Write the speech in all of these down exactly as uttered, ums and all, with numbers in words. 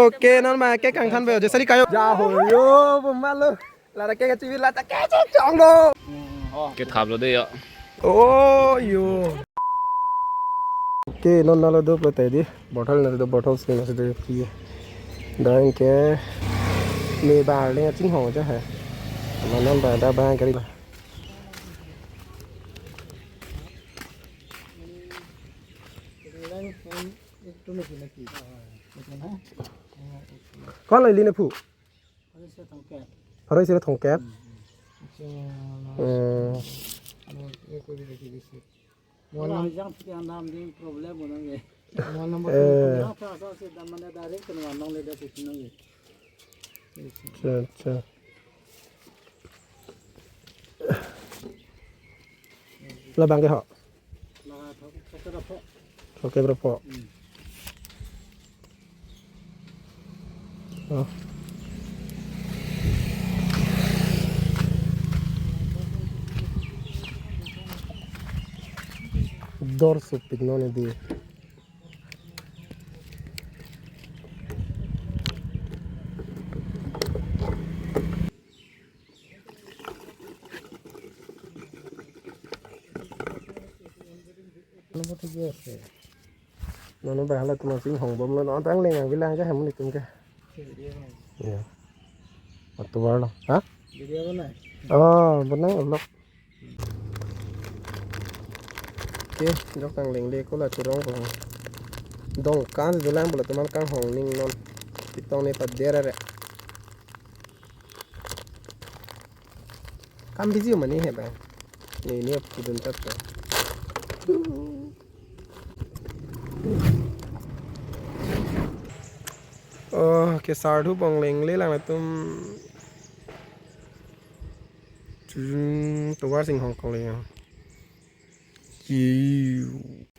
Okay, non ma ke kangthan be je sari kayo. Ja ho yo, bo malo. Lata ke chibi lata ke chong do. Kethaplo de yo. Oh yo. Okay, non nalo do plate di. Bottle na do, bottle skin na do pi. Dang ke me ba le ching ho ja hai. Manan ba da ba gari la. Ko-an lo ili ne phu? Pharo isi ra thomkep. Hmm. Acha, acha. Labang ke ho? Thomkep ra pho. Oh. Dor supik non di. Nono ba hala tuma sing hong bom lo, non tang lengang bilang ja hem ni tum ke. Iya. Atu bar lo. Ha? Oh, benang ulok. Okay, jok tang leng le ko la churong ko. Dong kan dolang bola teman kang hong ning non. Pitong ne pa dera re. Kam busy mani he ba. Ni ni ap kudun tat to. Oh, ke sardu bong leng le lang tum. Chun, tovar sing hong kong le.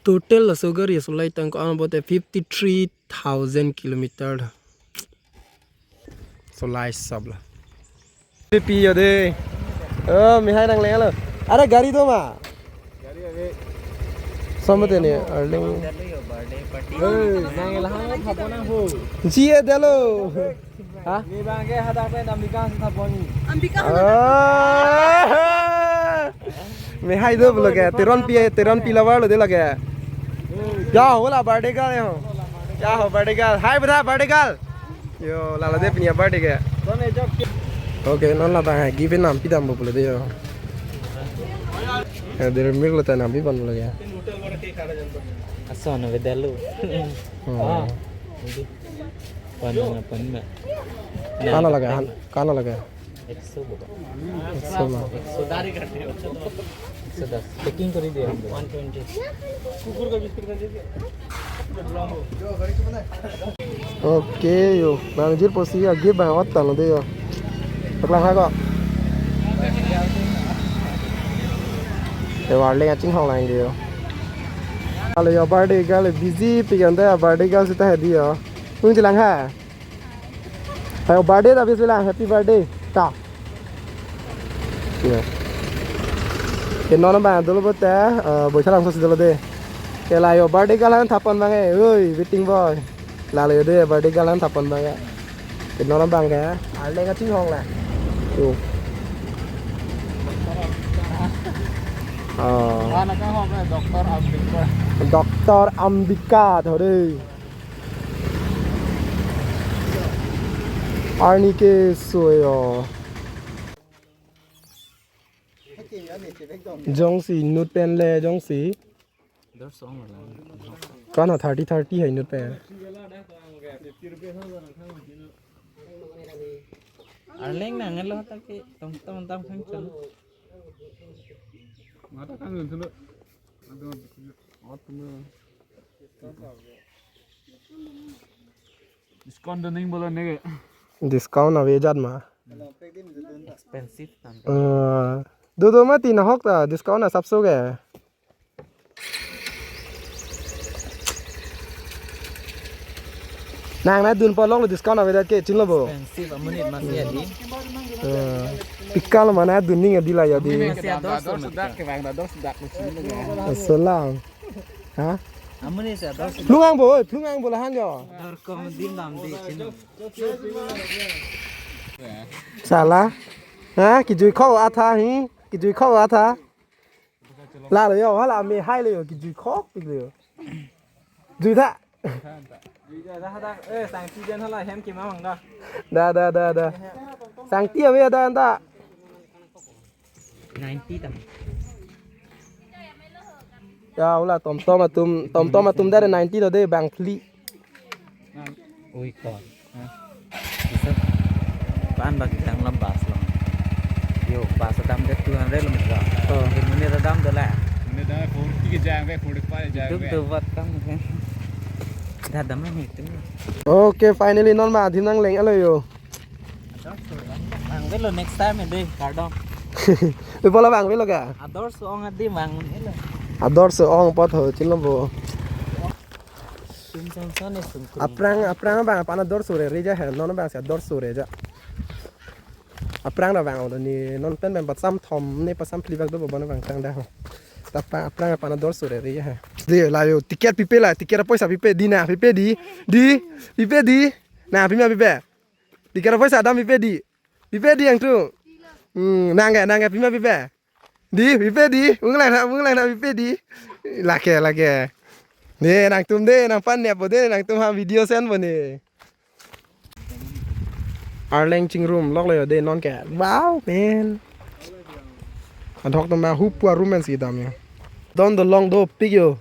Total laso gari solai tang ko-an bote fifty three thousand kilometer. Solai sab la. Pi yo de. Oh, mi hai nang leng lo. Are gari do ma? Gari ave. Som te ne, arling. Nang lahang thapon nang ho. Ji e delo. Ha? Ni bang ke hadak pen Ambika si thapon ni. Ambika. Ah. Mi hai do lo ke, Teron pi, Teron pi lavar lo de lake. Ya ho la birthday girl ho. Ya ho birthday girl. Hai bra birthday girl. Yo, lalo de pini birthday ke. Okay, non la tang hai gift nam pi dam bo pulo de yo. Eh, der mir lo ta nam pi ban lo ya. Aso na vedalo. Oh. Ah, ini. Pan na pan na. Kana laga, han, kana laga. Ekso bola. Ekso ma. Ekso. Ekso das. Packing kori diya. One twenty. Okay, yo. Nangjir posi agi bang ot talo de yo. Paklang ha ko. Te warle ngaching hong lang de yo. Alo yo birthday girl busy pi kan de birthday girl sita hedi yo. Nung chelang ha. Ayo birthday ta bis bilang happy birthday. Ta. Iya. Ke non ba dolo bote, eh, boisa langso si dolo de. Ke la yo birthday galan thapon bang e. Oi, waiting boy. Lalo yo de birthday galan thapon bang e. Ke non bang ke. Ale ngaching hong la. Tuh. Oh. Anak kan hong Doktor Ambika. Doktor Ambika, thore. Arni ke soyo. Jongsi inut pen le jongsi. Kan ha thirty thirty hai inut pen. Arleng nang lo ta ke tong tong tam khang chun. Mata kan dun thulu. Ado, ado, ado. Discount do ning bola nege. Discount ave jat ma. Expensive tan. Eh, do do mati nahok ta discount asap so ke. Nang na dun polong lo discount ave jat ke chinlo bo. Expensive amonit masi adi. Eh, pikal mana dun ning adi la ya di. Masi ados dak ke bang ados dak ni chinlo ya. Selang. Ha? Amonit si ador si. Phlung angbo, oi, phlung angbo lahan jo. Ador kom dim dam di chino. Sala. Ha, kejui khok atha hi. Kejui khok atha. La lo jo, hala me hai lo jo, kejui khokpik lo jo. Jui tha. Jui tha, tha, tha. Eh, sangti jan hala hem kima mang da. Da, da, da, da. Sangti ave da anta. Ninety tam. Ya, ula tomtom atum, tomtom atum dari ninety lo de bang phli. Ui, kon. Hah? Bisa. Pan bagi tang lem bus lo. Yo, bus adam de two hundred lo mitra. Oh. Ini adam de la. Ini ada forty ke jang ve, forty-five jang ve. Itu tuh buat kamu kan. Dah damai itu. Okay, finally non ma adim nangleng alo jo. Vangvelo next time ede, kardom. Ipola vangvelo ka? Ador so-ong adi vangvelo. Ador so-ong apot ho, chilo bo. Sum song son e sum kru. Aphrang, aphrang bang apana ador sore re ja he, non bang si ador sore ja. Aphrang ra vang lo ni, non pen pen pat sam thom ne pat sam phli bak do bo bon vang tang da ho. Tapa aphrang apana ador sore re ja he. De la jo, ticket pipe la, ticket poisa pipe di na, pipe di. Di, pipe di. Na, pima pipe. Ticket poisa adam pipe di. Pipe di angtu. Hmm, nangke, nangke pima pipe. Di, pipe di. Munglang na, munglang na pipe di. Lake, lake. De, nangtum de, nangpan ne po de, nangtum ha video send po ne. Arleng chingrum, lok lo jo de nonke. Wow, man. Adhok tama hupu arum an si dam jo. Don dolong dopik jo.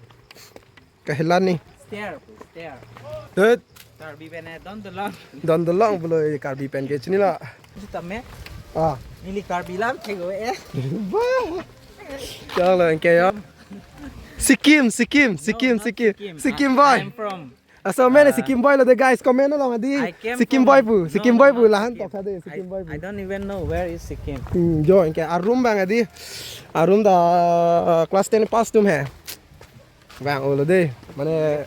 Kahelan ni. Stair, stair. Dut. Karbi pen eh, don dolong. Don dolong pulo Karbi pen ke chinilo. Itu tame. Ah. Neli Karbi lam thek-o eh. Bah. Chalo anke jo. Sikkim, Sikkim, Sikkim, Sikkim. Sikkim boy. I'm from, aso mene uh, Sikkim boy lo de guys, comment along adi. I came Sikkim from, boy pu, no, Sikkim no, boy pu, not lahan Sikkim. Tok tha de, Sikkim boy pu. I, I don't even know where is Sikkim. Hmm, jo, anke arum bang adi. Arum da, uh, class ten pass atum he. Vang-o lo de, mane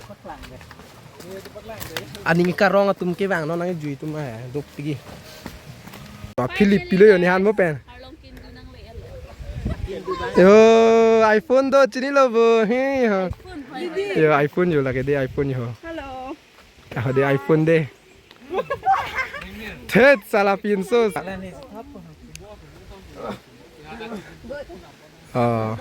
aning karong atum ke vang non nangjui atum he, dopik ke. Ba Philip pilo jo ne han mo pen. Jo, iPhone do chinilo bo, he jo. Jo, iPhone jo lake de, iPhone jo. Hello. Ah, de iPhone de. Thet sala pinso. Oh.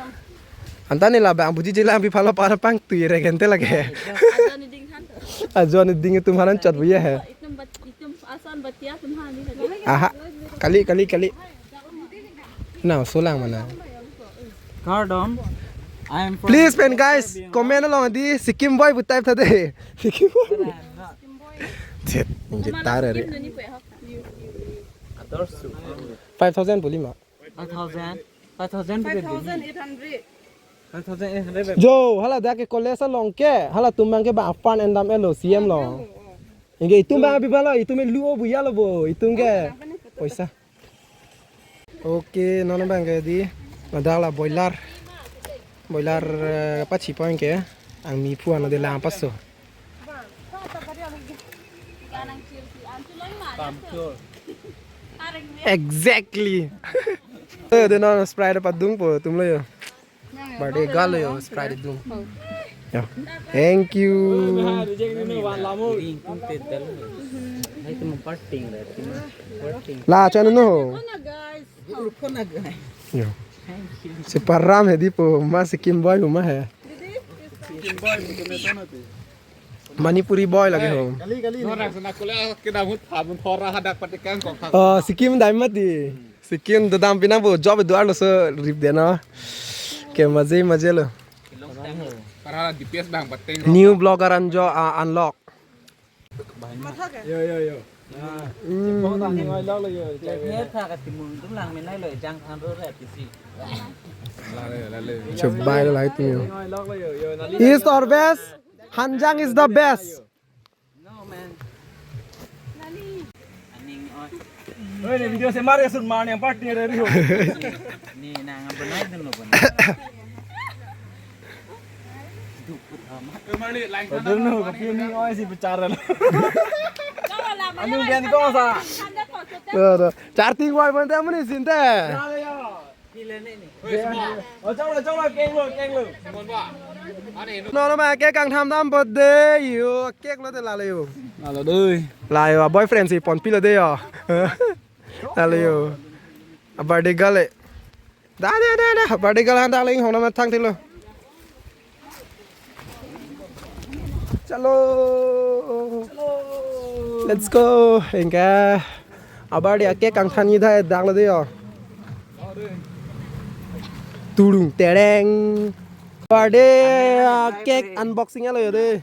Anta ne labang buji jela ambi palo para pangtui re gente lake. Ajo ne ding than to. Ajo ne ding atum hanan chot bu ya he. Itum bat, itum asan batia atum hani. Aha. Kali, kali, kali. Na, solang mana. Kardom. I am from Please pen guys, Karbi Anglong. Comment along di Sikkim boy bu type tha de. Sikkim boy. But I am not. Chet, inje tare re. Ador su. Five thousand boli ma. Five thousand. Five thousand. Five thousand eight hundred. Five thousand eight hundred. Jo, hala dak ke college along ke, halatum bang ke ba fund endam elo C M lo. Inge itum bang abi balo, itum luo bu ya lo bo, itum ke. Poisa. Okay, non bang ke di, ladak la boiler. Boiler, eh, pachi point ke, angmi phu ano de lang paso. Exactly. Eh, de non Sprite padung po, atum lo jo. Birthday girl lo jo, Sprite dung. Jo. Thank you. La, chanu no. Jo. Si param he di po, ma Sikkim boy ma he. Manipuri boy lake ho. Kali, kali. Orang sana kuliah kita mut hamun thora hadak patikang kok. Oh, Sikkim dai mati. Sikkim do dam pinang bo job do arlo so rip de no. Ke maje maje lo. Para D P S bang pateng. New blogger anjo, ah, unlock. Yo, yo, yo. Hmm. Chobai lo lai tu. East or West? Hanjang is the best. No, man. Oi, ne video se mari sun mari yang part ni re rio. Ni nang benai dun lo benai. Duput amat. Dun lo, kapi ni oi si bicara lo. Anu bian ko sa. Charting wai bante amuni sinte. Pile ni ni. Oh, chalo, chalo, keng lo, keng lo. Non ma cake kangtham dam birthday yo, cake lo de lalo yo. Lalo doi. La yo, boyfriend si ponpilo de yo. Lalo yo. A birthday girl e. Da da da da, birthday girl han dak leng hong nam thang thilo. Chalo. Let's go. Ingka. A birthday cake kangthan ni dai dak lo de yo. Turung tereng. Birthday, ah, cake unboxing lo yo de.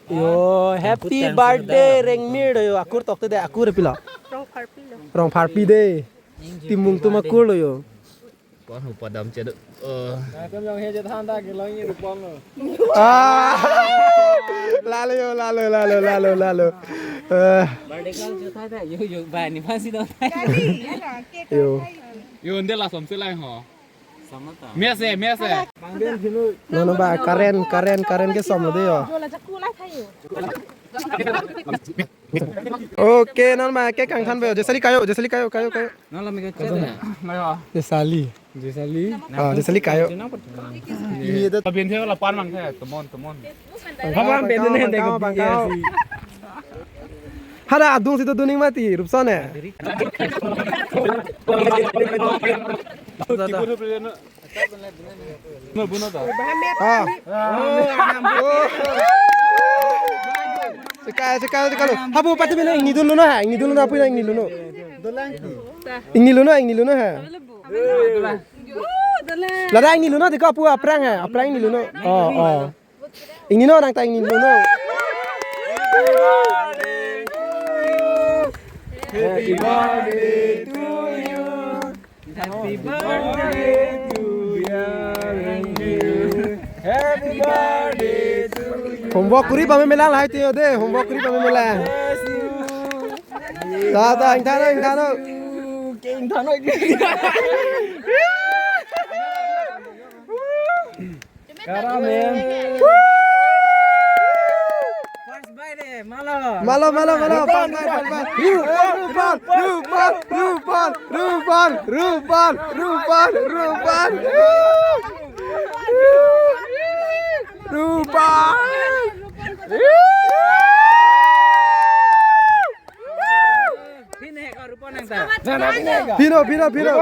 Yo, happy birthday Rengmir yo. Akur tok te de, akur pilo. Rongpharpi lo. Rongpharpi de. Timung tum akur lo yo. Pon hu padam chedu. Eh. Atum jong he je than ta ke long ye rupong lo. Ah. Lalo yo, lalo, lalo, lalo, lalo. Eh. Birthday girl jo tha tha, yo, yo, ba ni pasi do tha. Yo. Yo, nde la som se lai ho. Sama ta. Mia se, mia se. Non ba, Karen, Karen, Karen ke som lo de yo. Okay, non ba cake kangthan be. Jesali kayo, Jesali kayo, kayo, kayo. Non la mega chat ya. Jesali. Jesali. Ah, Jesali kayo. Abin the la pan mang the, tumon, tumon. Bang kawan, bang kawan, bang kawan. Hada adung situ duning mati, Rupson ya. Ah. Sekai, sekai, sekai lo. Hapu pati bina ingni dulu no ha, ingni dulu no, apu ingni dulu no. Ingni dulu no, ingni dulu no ha. Lada ingni dulu no, diko apu aphrang ha, aphrang ingni dulu no. Oh, oh. Ingni no, nang ta ingni dulu no. Happy birthday to you. Happy birthday to you. Happy birthday to you. Homework kuri pame mela lahai te yo de, homework kuri pame mela. Ta, ta, ingthan no, ingthan no. Ingthan no. Kara men. First birthday, malo. Malo, malo, malo. First birthday, first birthday. Rupon, Rupon, Rupon, Rupon, Rupon, Rupon, Rupon, Rupon. Rupon. Phin he ka Rupon nang ta. Phino, phino, phino.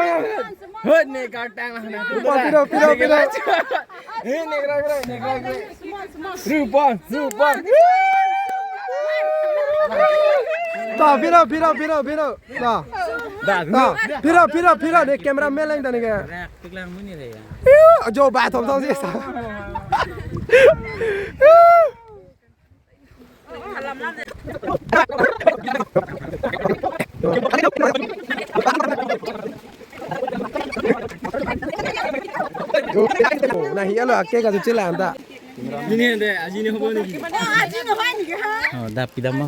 Hut ne ka tang lah na. Rupon, phino, phino, phino. He ne kra kra, ne kra kra. Rupon, Rupon. Ta, phino, phino, phino, phino. Ta. Da, ta. Phino, phino, phino. Ne camera man lang ta ne ke. Rak tik lang muni re ya. Ajo ba thom thom si sa. Nahi alo akke ka chuche la anta. Ini ande, aji ni hobo ni. Oh, da pidam mo.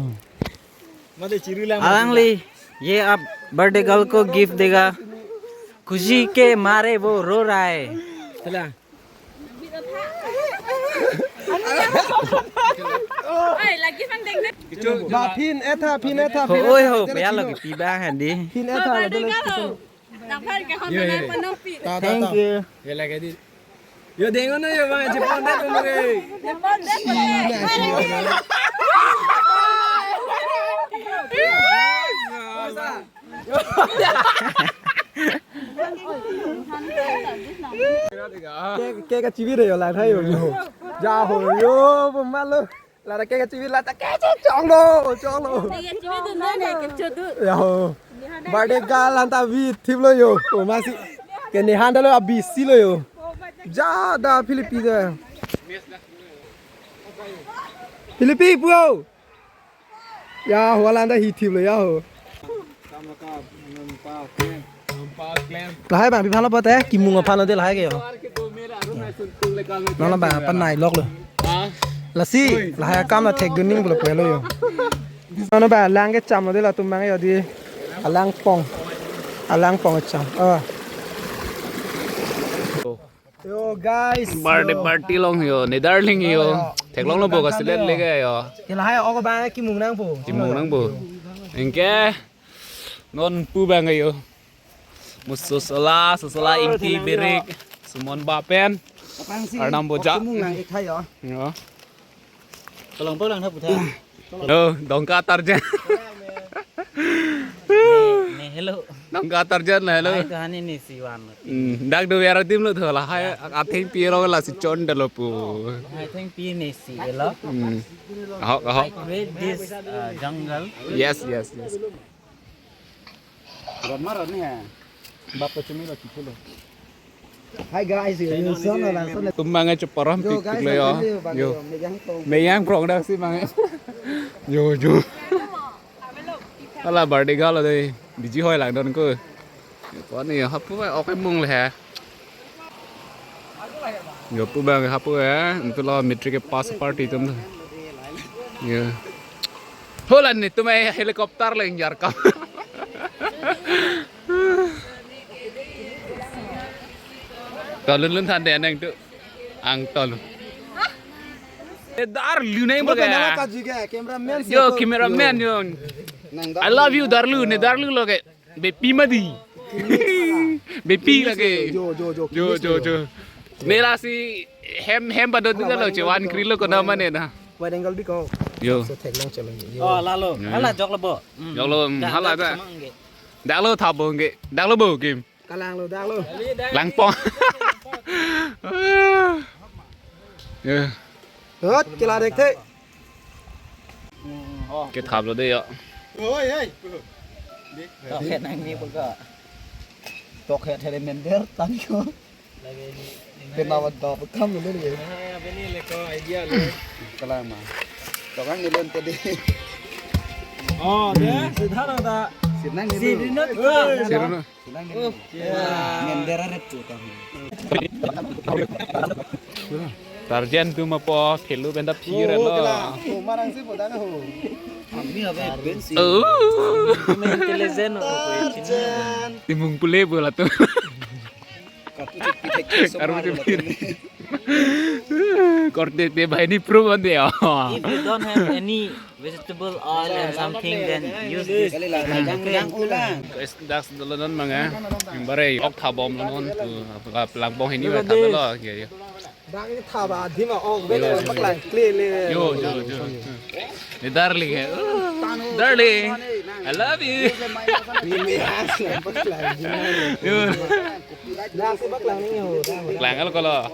Mate chiru lang. Alangli, ye aap birthday girl ko gift dega. Khushi ke mare wo ro raha hai. Chala. Oi, lagi pandeng deh. Ba phin etha, phin etha, ho, phin oi etha, ho, jala pia pino. Lagi piba handi. Phin etha, ba, jala dega pino. Ho. Daphan ke hon. Yo, yo. Panopi. Ta, ta, ta. Thank you. Ye lagi di. Yo, dengon na yo, bang, chepon deh, kamu ke. Chepon deh. Ke, ke kachibi re yo, la tha yo, yo. Ja ho, yo, bo malo. La tha ke kachibi, la tha ke chi chong lo, chong lo. Ke kachibi dun dun ne, ke chodu. Ya ho. Birthday girl anta bi thip lo yo. O masi. Ke ne handa lo abi si lo yo. Ja da Philippi da. Philippi puo. Ya ho, la anta hi thip lo ya ho. Lahai bang, pi phalo pote, kimung aphan lo de lahai ke yo. Nona ba, pan nai lok lo. Lasi, lahai akam la thek dun ning pulo pulo yo. Nona ba, lang ke cham lo de latum bang yo di. Alang pong. Alang pong cham. Oh. Yo, guys, birthday yo. Party long yo, ne darling yo. Yo. Theklong lo bo ka silet lege yo. Ke lahai ako ba kimung nangpo. Kimung nangpo. Anke non pu bang yo. Muso sala, sosala ingti berik. Sumon bapen. Arnam Boja. Mung lang ik tha yo. Yo. Tolong po lang tha putha. Oh, Dongka Tarjan. Ne, ne, hello. Dongka Tarjan la, hello. Hai, to hani ne si van. Hmm, dak do biar tim lo thola. Hai, atheng pi ro la si chon dalo pu. Hai, atheng pi ne si lo. Hmm. Ahok, ahok. I create this, uh, jungle. Yes, yes, yes. Ron maron ni ha. Bap to chumi lo kitu lo. Hi guys, yo, yo, son, son. Tum bang e cheparam. Yo, pik guys, pik lo yo. Yo. Yo, meyang tong. Meyang prong dak si bang e. Yo, yo. Hala birthday galo dei. Biji hoi lang don ko. Yo, ko ni hapu mai ok mung le ha. Yo, pu bang hapu ya. Untuk lo matric ke pass party tum tu. Yo. Holan ni tum e helicopter le ingjar kam. Tolun lun than de neng tu. Ang tolun. Eh, Darlu neng. Mo baga. Nang ka juga cameraman. Yo, siapa? Cameraman yo. Nang I love you, Darlu. Ne Darlu lo ke. Bepi mati. Bepi lagi. Jo, jo, jo. Jo, jo, jo. Ne la si hem, hem pada tu lo chewan krilo ko nama ne na. Wide angle bi ko. Yo. So thek lang chalo. Yo. Oh, lalo. Yo. Hala jok lo bo. Hmm. Jok lo, hmm, hala da. Dak lo thabo nge. Dak lo bo game. Kalang lo, dak lo. Langpong. Ya. Hot, kila dek the. Kethap lo dei yo. Oi, oi. Tokhet nang ni peka. Tokhet here mender tang yo. Kena wan dap kam lo ni. Ah, bini le ko idea lo. Kalang ma. Tokang ni lon tadi. Oh, dei, si tha lo ta. Sinang ni. Si lo. Dino ta. Si lo. Sinang ni. Oh, ya. Mender are tu ta. Tarjan tu ma po thelu benda phir lo. Oh, kela. Oh, marang si bodang ho. Ami abe pensi. Oh. Intelligent ho. Tarjan. Timung pule bola tu. Karbu chupit. Karbu chupit. Korte te bahini pro bande ya. If you don't have any vegetable oil and something, then use this. Kali la, kali la, kali la. Guys, dak dolo non manga. Bare ok thabom lo non tu, langpong hini ba thab lo. Ya, ya. Dak ini thaba dima ok bele paklang kle le. Yo, yo, yo. Ne Darling hai. Oh, Darling, I love you. Yo. Lang si bak lang ni ho. Lang kalau kalau.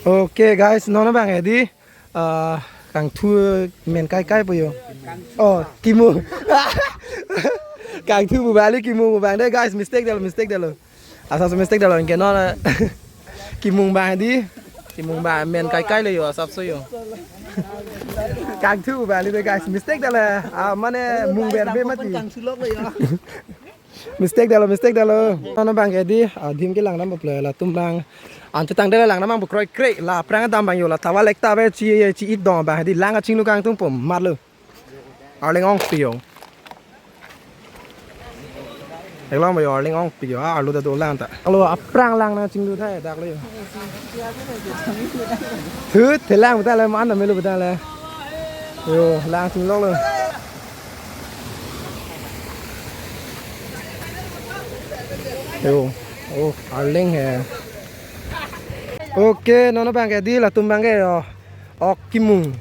Okay guys, non bang edi, ah, kangthu men kai kai po yo. Oh, kimung. Kangthu bu bali kimung bu bang dei guys, mistake dalo, mistake dalo. Asap so mistake dalo, anke non, eh, kimung bang di, kimung bang men kai kai lo yo, asap so yo. Kangthu bang di guys, mistake dalo, ah, mane mung berbe mati. Mistake dalo, mistake dalo. Ano bang ke di, ah, adim ke lang nam baplo latum bang. Anchot tangte lang nam bang bu kroikre, la aphrang dam bang yo la tawal ekta be chi chi it dong bang di lang achinglu kangtung pom marlo. Arleng ongpi yo. Eklong ba yo arleng ongpi yo. Ah, arlo ta dolang ta. Alo aphrang lang nangchinglu thai dak lo yo. Thu thelang ta le man melo ta le. Yo, lang chinglok lo. Yo. Oh, arleng he. Okay, non bang ke di latum bang ke yo. Ok kimung.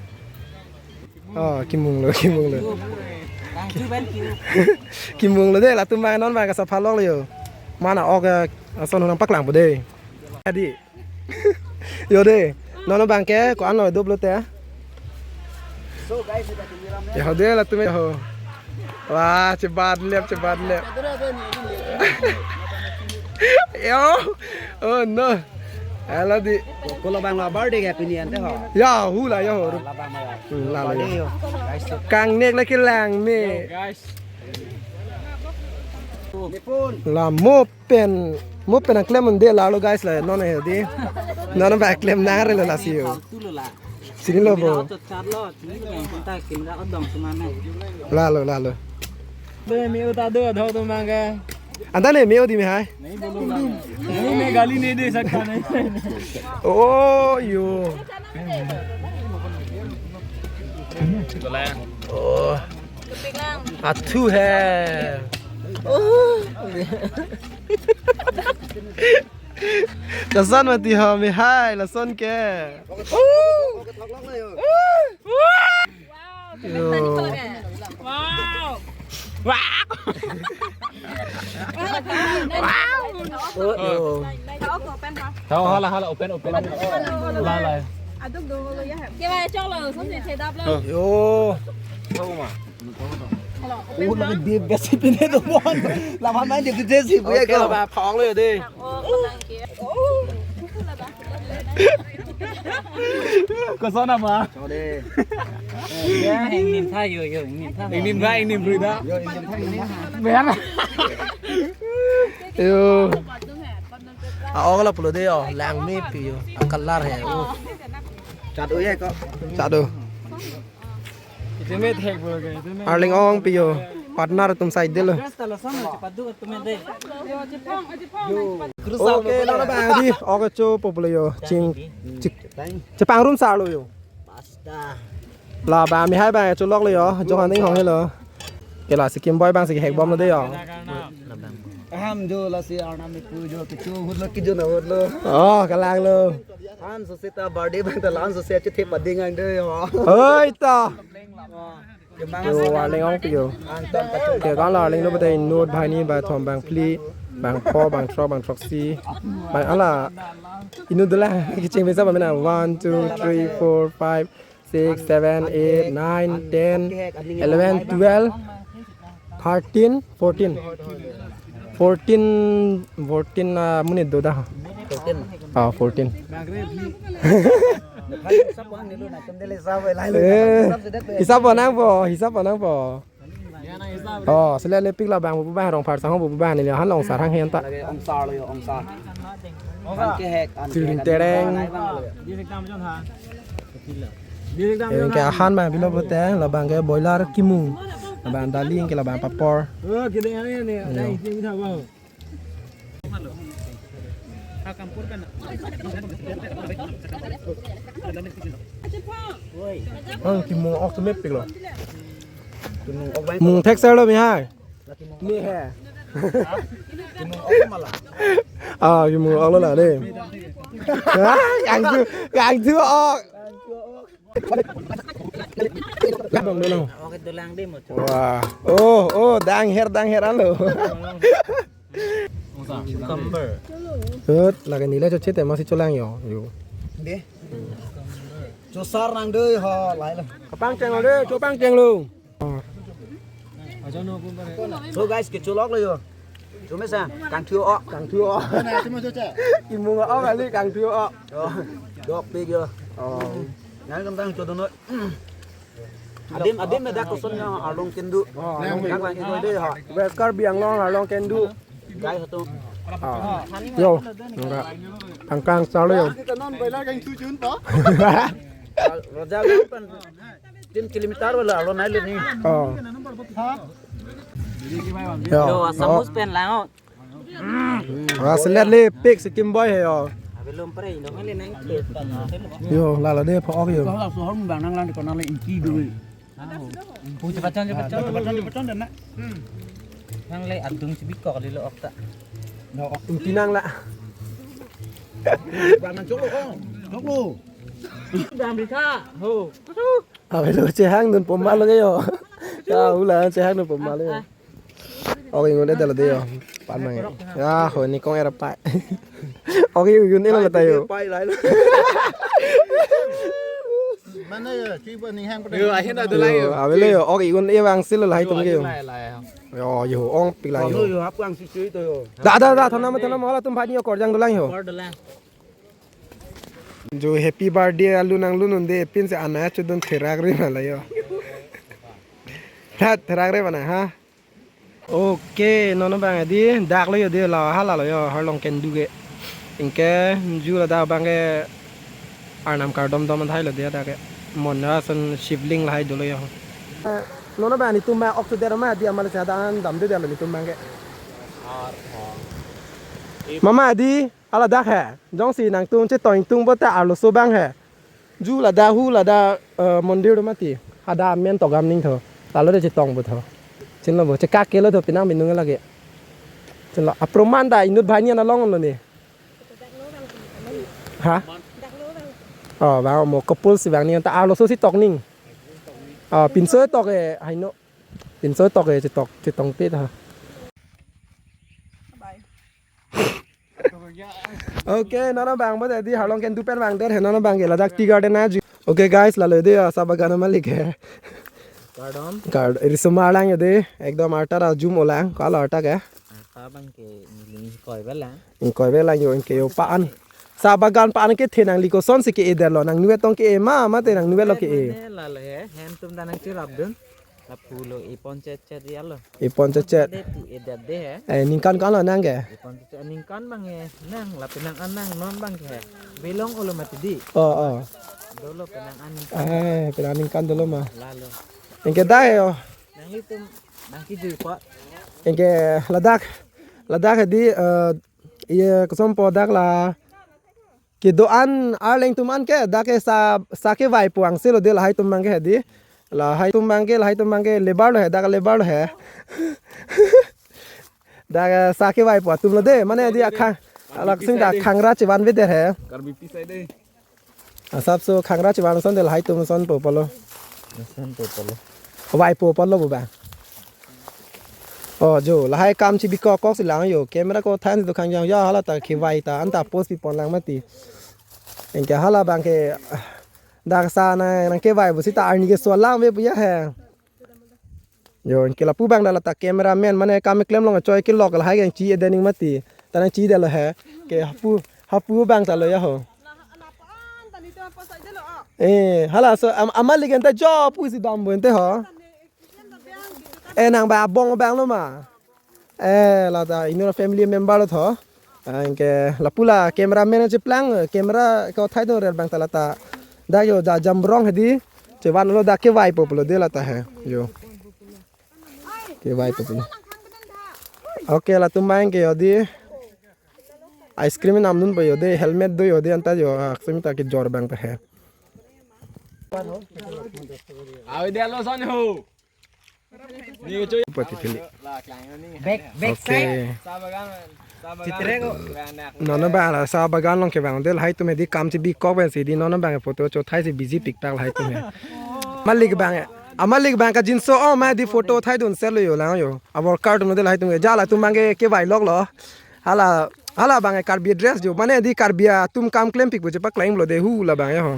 Oh, kimung lo, kimung lo. Kimung lo dei, latum bang non bang ke saphalok lo yo. Mana ok, eh, ason nang paklang po dei. Adi. Yo dei, non bang ke ko-an lo doplo te. Ya ho dei latum ho. Wah, chebat lep, chebat lep. Yo. Oh no. Hala di. Ko labang lo birthday ke pini ante ho. Ya, hu la ya ho. Labang ma ya. Hmm, la la. Birthday ya. Yo. Guys, to. Kangnek lagi lang me. Guys. Nipun. La mo pen, mo pen ang klem un dei la lo guys la non he di. Non ba klem nang re lo la si yo. Sini lo bo. Lalo, lalo. Be, me-o ta do, adho do manga. Anta ne me-o di me hai. Nahi bolo na. Nahi, main gali nahi de sakta nahi. Oh, yo. Oh. Athu hai. Koson mati ho, mehai lason ke. Yo. Wow. Wow. Oh, yo. Tao hala, hala, open, open. La, la. Yo. Oh, lagi di besi pine do mon. Lama main di di si bu ya. Okay, ko. Lama phong lo dei. Koson ama? Chode. Ya, ingnim tha yo, yo, ingnim tha. Ingnim tha, ingnim rui da. Yo, ingnim tha, ingnim tha. Behan. Yo. A-ok la pulo dei yo, langme pi yo. A-color hai. Oh. Chat do ye ko. Chat do. Ite me thek bro ke, ite me. Arleng ong pi yo. Partner atum side lo. Guys, talo sama cepat dulu temen deh. Okay, la la bang di. Ok cho populo yo. Ching. Chik. Chepangrum sa lo yo. Pasta. La bang mehai bang cholok lo yo. Johan Inghong helo. Ke la si Kim Boy bang si hek bom lo dei yo. Aham jo la si Arnam ni pu jo kecho hut lo kijo na hut lo. Oh, kalang lo. Han so seta birthday bang ta lan so se achi thep pading ang dei yo. Oi ta. Yo, arleng ong pi yo. Ke kan la arleng lo bete inut banghini, bangthom, bangphli, bangpho, bangthrok, bangthroksi. Bang ala inut dolang kecheng besa ba mena one, two, three, four, five, six, seven, eight, nine, ten, eleven, twelve, thirteen, fourteen. Fourteen, fourteen, ah, monit do da. Fourteen. Ah, fourteen. Hisap bonang po, hisap bonang po. Oh, sele le pik la bang bu bang rong phar sang bu bang ni han long sar hang hen ta. Lagi ong sar lo yo, ong sar. An ke hek, an ke hek, an ke hek. Tiring tereng. Ke han bang bilo bete, la bang ke boiler kimung. La bang daling ke la bang papor. Oh, kiding ani ni, yo. Dai sing tha ba. Oh, kimung ok tu mepik lo. Mung thek ser lo mehai. Mehai. Ah, kimung ok lo la dei. Ah, yang tu, yang tu ok. Bang dolo. Oke, dolang dei mo. Wah. Oh, oh, dang her, dang her alo. Cucumber. Tut, lagi nilai cuci tema si cholang yo. Yo. Dei. Chosar nang dei ho, lai lo. Kapangcheng lo dei, chopangcheng lo. So guys, kecholok lo yo. Chomesa, kangthu ok. Kangthu ok. Kimung ok kali, kangthu ok. Oh, dok pik yo. Oh. Nang kentang chodo noi. Adim, adim me dak koson yo, Arlong Kendu. Oh, Arlong Kendu. Dak lagi ko dei ha. West Karbi Anglong Arlong Kendu. Guys, satu. Ah. Yo, enggak. Kangkang selalu yo. Kita non boiler kangthu chun po. Roja kan tin kilometer wala alo nai le ni. Oh. Yo, yo, asamus pen lang, oh. Ah, selet le pik si Kim Boy he yo. Abe lom pre, indong le nang. Yo, lalo dei pho ok yo. Kalau sohor bang nang lang di kona le inki dulu. Pu cepat chan, cepat chan. Cepat chan, cepat chan dan nak. Nang le adung si bikok lilo ok ta. No ok. Inki nang la. Bang nang chok lo, oh. Chok lo. Bang bisa. Ho. Abe lo chehang dun pom lo ke yo. Ya, hula chehang dun pom lo yo. Ok, ingun dei dala dei yo. Pan mang. Ya, ho ni kong era pai. Ok, ingun elo tayo. Pai lai lo. Mana ya, cuy buat ning hang pada. Yo, ahin ada lai yo. Yo, abe lo yo. Ok, ingun e bang silo lai tum ke yo. Lai, lai. Yo, yo, ong pik lai yo. Yo, hap kang si cuy to yo. Da, da, da, thana ma, thana ma, hala tum bhai ni yo korjang dolang yo. Kor dolang. Jo happy birthday alu nang lunun dei, pinsi anai chodun therak ri ma la yo. Tha, therak ri mana ha? Okay, non non bang dei, dak lo yo dei la, hala lo yo, Arlong Kendu ke. Anke, ju ladak bang ke Arnam kardom dom thai lo dei dak ke. Mon ra son shivling lahai dolo yo. Eh, non non bang netum bang ok tu der ma dei amal sa dan dam dei lo netum bang ke. Mama dei, hala dak he. Jongsi nangtum chetong tung bo ta arloso bang he. Ju ladak hu ladak, eh, mondir do mati. Hadak amen togam ning tho. Lalo de chetong bo tho. Chinlo bo, chekak kelo tho, penang binong lagi. Chinlo, aproman ta inut banghini an along lo ne. Ha? Oh, bang mo couple si bang ni ta arloso si tok ning. Oh, pinso tok e, haino. Pinso tok e, chetok, chetongpet ha. Okay, non abang bo de di halong ken dupen bang der he, non abang ke ladak tea garden aji. Okay guys, lalo de asa bagan amalik he. Garden. Gard, risoma lang yo de, ekdom arta ra jum olang, kalo arta ke. Arta bang ke neli ingkoi belang. Ingkoi belang yo, ingke yo paan. Sa bagan paan ke thenang liko son si ke-e der lo, nangnuet tong ke-e ma, mate nangnuet lo ke-e. Mane lalo he, hem tum danang chirap dun. Lapu lo, ipon chet chet ya lo. Ipon chet chet. Ade tu edat de he. Eh, ningkan kalo nang ke? Ipon chet chet ningkan bang e, nang, la penang an nang non bang ke. Belong olo mati di. Oh, oh. Dolo penang an ningkan. Eh, penang ningkan dolo ma. Lalo. Ingke dak yo. Nanglitum, nangkejui po. Ingke ladak, ladak di, eh, iya kosonpo dak la. Kedo-an arleng atum an ke, dak ke sa, sa kevai puang si lo de lahai atum bang ke he di. Lahai atum bang ke, lahai atum bang ke, labour lo he, dak labour lo he. Dak sa kevai pu atum lo de, mane di akhang, alak sing dak khangra chevan ve der he. Karbi pisai de. Asapso khangra chevan son de lahai atum sonpo pulo. Sonpo pulo. Vaipo pulo bo ba. Oh, jo, lahai kam chibikok kok si lang yo. Camera ko than do khang jang ya hala ta kevai ta anta post pipon lang mati. Ingke hala bang ke dak sa na nangkevai bo sita arni keso lang ve pu ya he. Yo, ingke lapu bang da lata cameraman mane kam klem long choi kelok lahai ke chide ning mati. Ta nangchide lo he. Ke hapu, hapu bang ta lo ya ho. Eh, hala so am-, amalik ente jo pusi dam bo ente ho. Eh, nang ba abong bang lo ma. Eh, lata inut family member lo tho. Ah, ingke lapu la cameraman cheplang, camera ko thai do rel bang ta lata. Dak yo ja jamrong he di. Chevan lo dak kevaipo pulo de lata he. Yo. Kevaipo pulo. Okay, latum bang ke yo di. Ice cream nam dunpo yo de, helmet do yo de anta yo, aksemi ta kejor bang ta he. Awi dia lo son ho. Pati pili. Back, back side. Okay. Sa bagan, sa bagan. Chitre ko. Non abang la sa bagan along kevang de lahai atum he di kam chibikok pen si di non abang photo chothai si busy tik tak lahai atum he. Amalik bang, amalik bang kajinso o ma di photo thai dun sel yo lang yo. A worker atum de lahai atum ke ja latum bang ke kevai lok lo. Hala, hala bang ke Karbi dress jo. Mane di Karbi atum kam klempik bo chepaklanglo de hu la bang ya ho.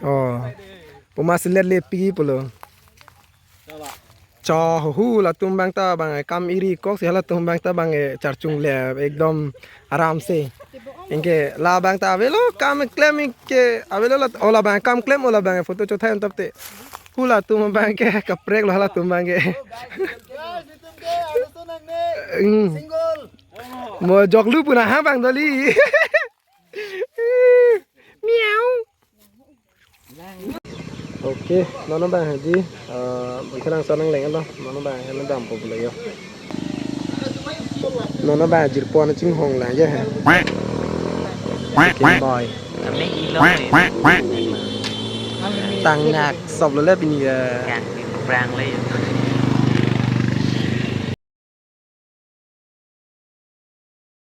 Oh. Puma silet lepi pulo. Cho hu latum bang ta bang kam iri kok si halatum bang ta bang charchung le ekdom aram se. Ingke la bang ta avelo kam klem ke avelo la ola bang kam klem ola bang photo chothai on tapte. Hu latum bang ke kaprek lo halatum bang ke. Hmm. Mo joklu puna ha bang doli. Miau. Okay, non abang hadi, ah, bangkerang sonang leng lo, non abang hadi dampo pulo yo. Non abang jirpo na chinghong lang ya he. Chicken boy. Kami ilo. Tangnak sop lo le pini ya. Yang di brang le yo.